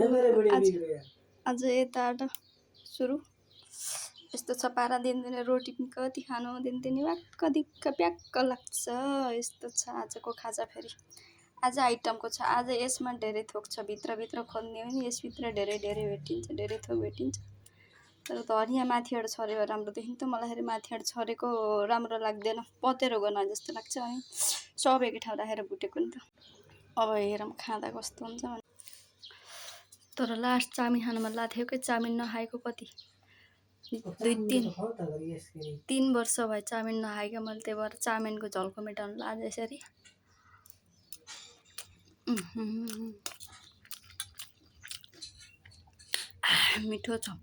आज यताबाट सुरु यस्तो छ पारा दिनदिनै रोटी पनि कति खानु दिनदिनै वाक्क दिक्क प्याक्क लाग्छ। यस्तो छ आजको खाजा। फेरि आज आइटमको छ। आज यसमा धेरै थोक छ। भित्रभित्र खोल्ने हो नि यसभित्र धेरै भेटिन्छ, धेरै थोक भेटिन्छ। तर धनियाँ माथिबाट छरेको राम्रो देखिन्छ। मलाई फेरि माथिबाट छरेको राम्रो लाग्दैन, पतेरो गना जस्तो लाग्छ। अनि सब एकै ठाउँ राखेर भुटेको नि त। अब हेरौँ खाँदा कस्तो हुन्छ। तर लास्ट चाउमिन खान मन लाग्थ्यो कि चाउमिन नखाएको कति 2-3 वर्ष भयो चाउमिन नखाएको मैले। त्यही भएर चाउमिनको झल्को मेटाउनु लाग्छ यसरी। मिठो छ।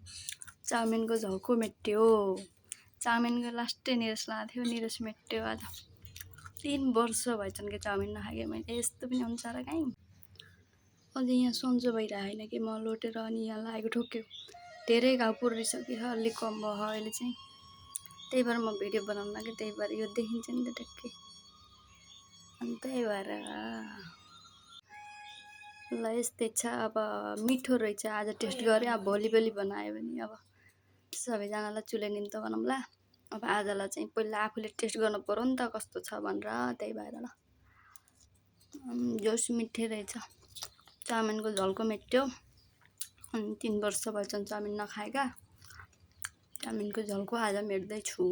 चाउमिनको झल्को मेट्यो। चाउमिनको लास्टै निरस लाग्थ्यो, निरस मेट्यो आज। 3 वर्ष भएछन् कि चाउमिन नखाएको मैले। यस्तो पनि हुन्छ र काहीँ। अझै यहाँ सन्चो भइरहेको होइन कि म लोटेर अनि यहाँ लागेको ठोक्यो। धेरै घाउ पुरिसक्यो, अलिक कम भयो अहिले चाहिँ। त्यही भएर म भिडियो बनाउनु लाग्यो। त्यही भएर यो देखिन्छ नि त टक्कै। अनि त्यही भएर ल यस्तै छ। अब मिठो रहेछ आज टेस्ट गरेँ। अब भोलि बनायो भने अब सबैजनालाई चुले निम्तो बनाउँला। अब आजलाई चाहिँ पहिला आफूले टेस्ट गर्नु पर्यो नि त कस्तो छ भनेर। त्यही भएर ल जोस मिठै रहेछ। चाउमिनको झल्को मेट्यो। अनि 3 वर्ष भएछन् चाउमिन नखाएका। चाउमिनको झल्को आज मेट्दैछु।